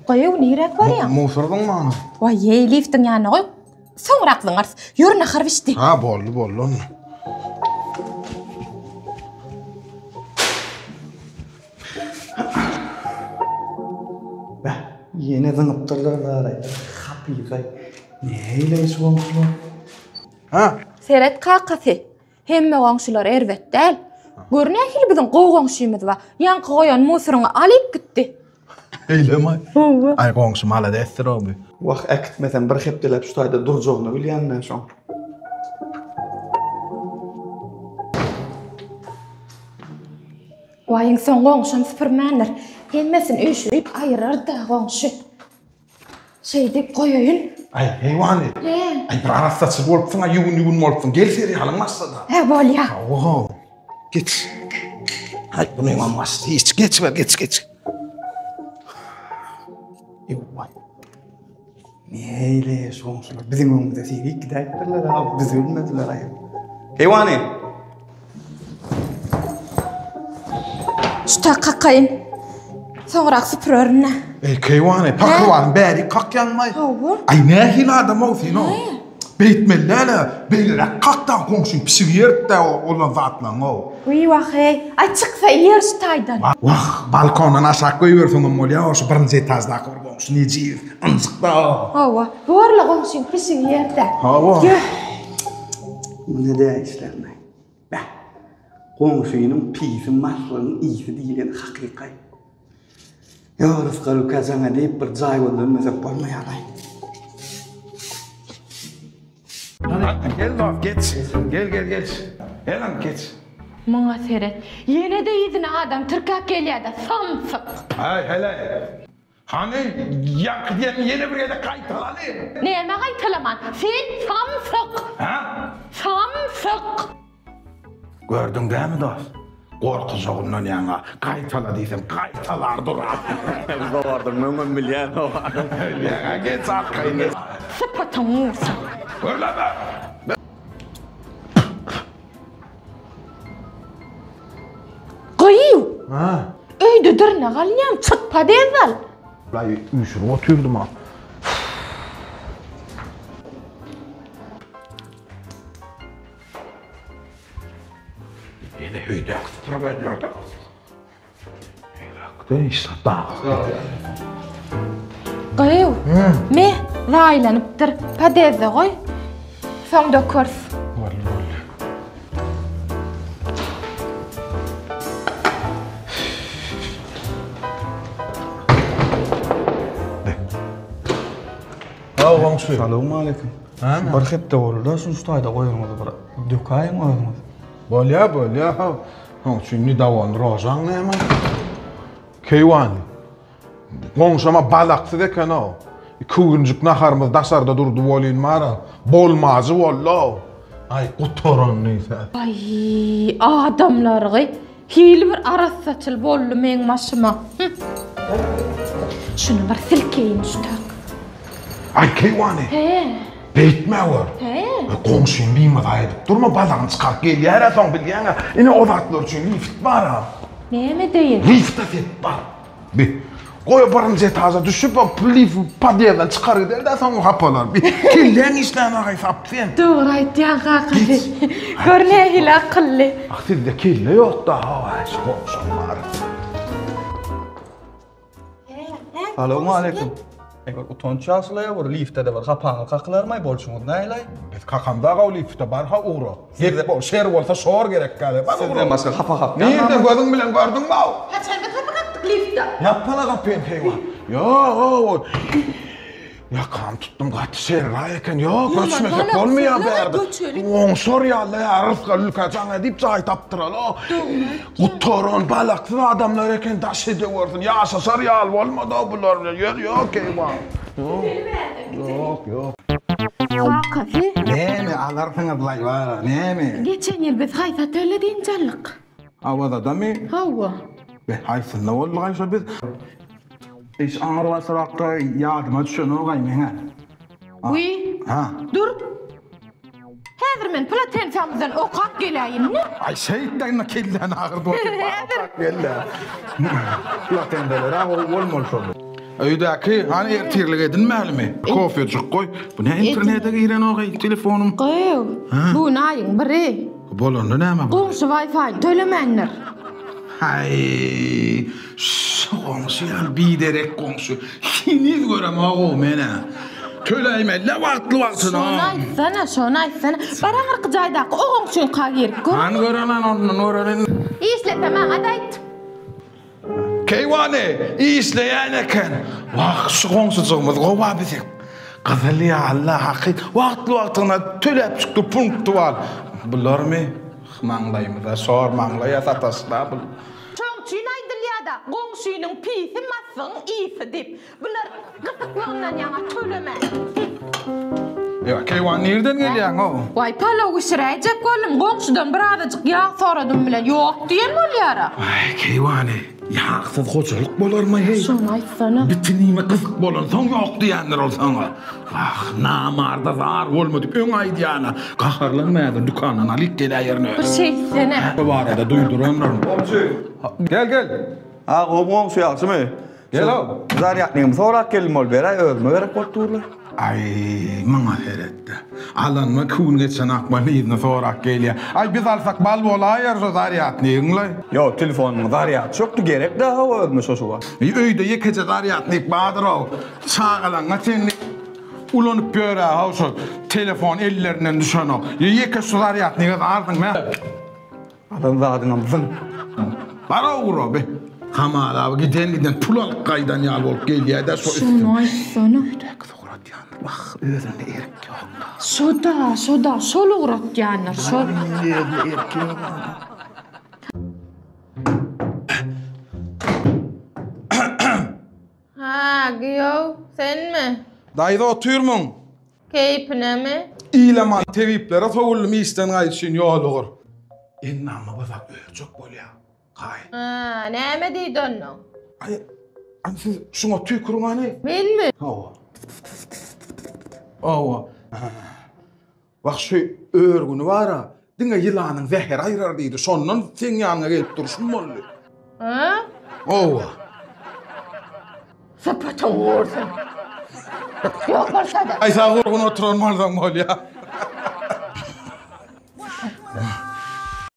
Goýuw, niräk barýaň? Musor zyňmana. Waý, liftiň ýanyna goý. Soňrak zyňarys. Ýör nahar bişdi. Ha, boldy, boldy onda. Beh, ýene zyňypdyrlar zaraý. Hapyzaý. Nähili şu goňşular? Ha? Seret kakasy. Hemme goňşular erbet däl. Gör nähili biziň gowy goňşymyz bar. Ýaňky goýan musuryňy alyp gitdi. Eýlemi? Hawa. Aý goňşy maladesdir o bu. Wah, äkitmesem bir hepdeläp şu taýda durjagyny bilýän men şoň. Waýyň soň goňşam süpürmändir. Hemmesini üýşürip aýyrar-da goňşy. Şeýdip goýaýyn. Aý, heýwany. He. Aý, bir arassaçyl bolupsyň, aý, ýuwun-ýuwun bolupsyň. Gel serialyň başlada. He, bolýa. Hawa. Geç. Aý, bunyňam başy hiç. Geçiber, geç, geç. Ýuwaý. Neýle şu goňşular biziň öňümizde sirik gidäýipdirler, ha, bizi bilmediler aý. Heýwany. Şu kakaýyn. Soňrak süpürerin. Ey keýwany, pakyrwanyň bäri kakýaňmaý. Hawa. Aý nähili adam-ow sen-ow? Beýtmeli däl-ä, beýleräk kak-da goňşyň pişigi ýerdi-dä olan zatlaryňy-ow. Wiý wah-eý, aý çyksa iýer şu taýdan. Wah, balkondan aşak goýberseňem bolýa-ow şu birinji etaždaky bir goňşy nejiz, ynjyk-da-ow. Hawa, borla goňşyň pişigi ýerde. Hawa. Ýör. Bu ne dä işlerine. Beh. Goňşynyň pisi maslygyň ysy diýlen hakykaý. Ýok rysgal ülkä jaňa diýip bir jaý gözlenmesek bolmaýalaý. Gel dost geç. Gel gel geç. Gel geç. Muňa seret. Ýene-de yzyna adam tirkäp gelýä-de, samsyk. Aý heleý. Hany, ýaňky diýeniňi ýene bir gezek gaýtalaly. Näme gaýtalaman? Sen samsyk! Hä? Samsyk! Gördüň dämi dost? Gorkujagyndan ýaňa gaýtala diýsem gaýtalar durar. Zorduň, öňem bilýän o. Bilýäň-ä, geç arkaýyn geç. Sypatyň gursun. Gürleme! Gyýw! Ha? Öýde dyrnak alynýam, çyk podezd al. Laý üýşürip otyrdym-a. Ýene öýdäki süpürip öldürdi. Gyýw, me, zaýlanypdyr. Podezde goý. Soň dökeris. Boldy, boldy. Haw, goňşy. Salowmaleýkim. Bir hepde boldy-da, şuny şu taýda goýanyňyzy bir dökäýiň özüňiz. Bolýa, bolýa, haw. Şoň üçin nidawon rožaň näme? Keýwany. Goňşama balaksyz eken-ow. Iki günjük naharymyz daşarda durdy welin bara, bolmajy boldy-ow. Aý, gutaran diýse. Aý, adamlargy, hili bir arassaçyl boldy meň başyma. Şuny bir silkeýin şu tak. Aý, keýwany. He. Beýtme gör. He. Goňşyny bimaza edip durma, balagyny çykaryp gelýär-ä soň bilýäň-ä. Ine o zatlar üçin lift bar-a. Näme deýin? Lifte set bar. Bi. Goý birinji etaža düşüp, o lift podýezdden çykar gider-dä soň o hapalar. Bi. Kelläň işlänagaý sap sen. Dogry aýtýaň kakasy. Gör nähili akylly. Ah sizde kelle ýok-da, hawa, şu goňşam bar. Salowmaleýkim. Eý bir utanç ýagşylaýa bir liftde-de bir hapaňy kakylarmaý bolşuňyz nähili? Biz kakamzag-ow liftde barha ugra. Gep bol, şer bolsa şor gerek gäle. Bar ugra. Sizden başga hapa kakýan Nirde gözüň bilen gördüňmi-ow? Haçan biz hapa kakdyk liftde? Ýapsana gapyny heýwan. Ýo-ow. Ýakamy tutdum gaty şerraý eken. Ýok, göçmesek bolmaýar bärde. Goňşar ýaly ýa rysgal ülkä jaň edip jaý tapdyraly. Gutaran balaksyz adamlar eken daş edewersin. Ýaşaşar ýaly bolmady bular bilen. Ýör ýok keýwan. Ýok, ýok. Kakasy. Näme alarsyňyz laý bara, näme? Geçen ýyl biz haýsy otelde dynç aldyk? Awazadamy? Hawa. Be, haýsynda boldyk aý şo biz? Iş aňyr başrakda ýadyma düşenok-aý meň-ä. Wiý. Ha. Dur. Häzir men plotensiýamyzdan okap geläýin-le. Aý, şeýt-de indi kelläni agyrdyp otyr. Häzir. Okap gel-le. Plotendeler-ä gowy bolmaly şol. Öýdäki, hany ertirlik edinmälimi? Kofejik goý. Bu ne internete girenok eý telefonym? Gyw. Bu gün aýyň biri. Bolanda näme bu? Goňşy Wi-Fi-ni tölemändir. Haý, şu goňşy ýaly biderek goňşy heniz göremog-ow men-ä. Töläýmeli-dä wagtly-wagtyna. Şony aýtsana, şony aýtsana. Bar aňyrky jaýdaky o goňşyňka girip gör. Hany görelen ondan görelen. Işlese maňa-da aýt. Keýwany, işleýän eken. Wah, şu goňşujygymyz gowa biziň. Gyzyl ýaly haky wagtly-wagtyna töläp çykdy punktual. Bularmy? Maňlaýymyza şor maňlaýa sataşdy-a bul. Şoň üçin aýdylýa-da, goňşynyň pisi maslygyň ysy diýip. Bular gysyklygyndan ýaňa tölemän. Ýa, keýwan nirden gelýäň-ow? Waý, palaw bişiräýjek boldum, goňşudan bir azajyk ýag soradym bilen, ýok diýen bolýar-a. Waý, keýwany, ýagsyz hojalyk bolarmy heý? Şony aýtsana. Bitinimi gysyk bolansoň ýok diýendir ol saňa. Wah, namarda zar bolma diýip öň aýdýan-a. Gaharlanma häzir dükandan alyp geläýerin özüm. Bir şeýtsene. Bu barada duýdurandyryn. Goňşy. Gel, gel. Ha, gowy goňşy, ýagşymy? Gel-ow. Zarýadnygymy sorap geldim ol beräý özüme gerek bolup durla. Aý, muňa seret-de. Alanyma iki gün geçen akmaly yzyny sorap gelýä. Aý, biz alsak bal bolaýar şo zarýadnygyň-laý. Ýok, telefonymyň zarýady çökdi, gerek däl-ow özüme şo şu wagt. Eý, öýde ýekeje zarýadnyk bardyr-ow. Çagalaňňa çenli ulanyp ýör-ä-how şo telefon ellerinden düşenok. Ýeke şu zarýadnyga zardyň, mä. Alan zadyňam zyň. Bar ugra be. Hamala bu giden giden pul alyp gaýdan ýaly bolup gelýä-dä şo üstüne. Şony aýtsana. Öýdäki ugratýandyr. Wah, özünde erk ýok-da. Şo-da, şo-da, şol ugratýandyr, şol. Özünde erk ýok. Ha, giýew, senmi? Daýza otyrmyň? Keýpinemi? Ilaman tebiplere sowuldym işden gaýdyşyn ýol ugur. Endamyma bir zat örjek bolýa. Kaý. Ha, näme diýdi onnoň? Aý, hany siz şuňa tüýküriň hany. Menmi? Hawa. Hawa. Wah şu örgüni bar-a, diňe ýylanyň zäheri aýrar diýdi. Şondan seň ýanyňa gelip durşum boldy. Hä? Hawa. Sypatyň gursun. Ýok bolsa-da. Aý sag gurgun oturan bolsaň bolýa.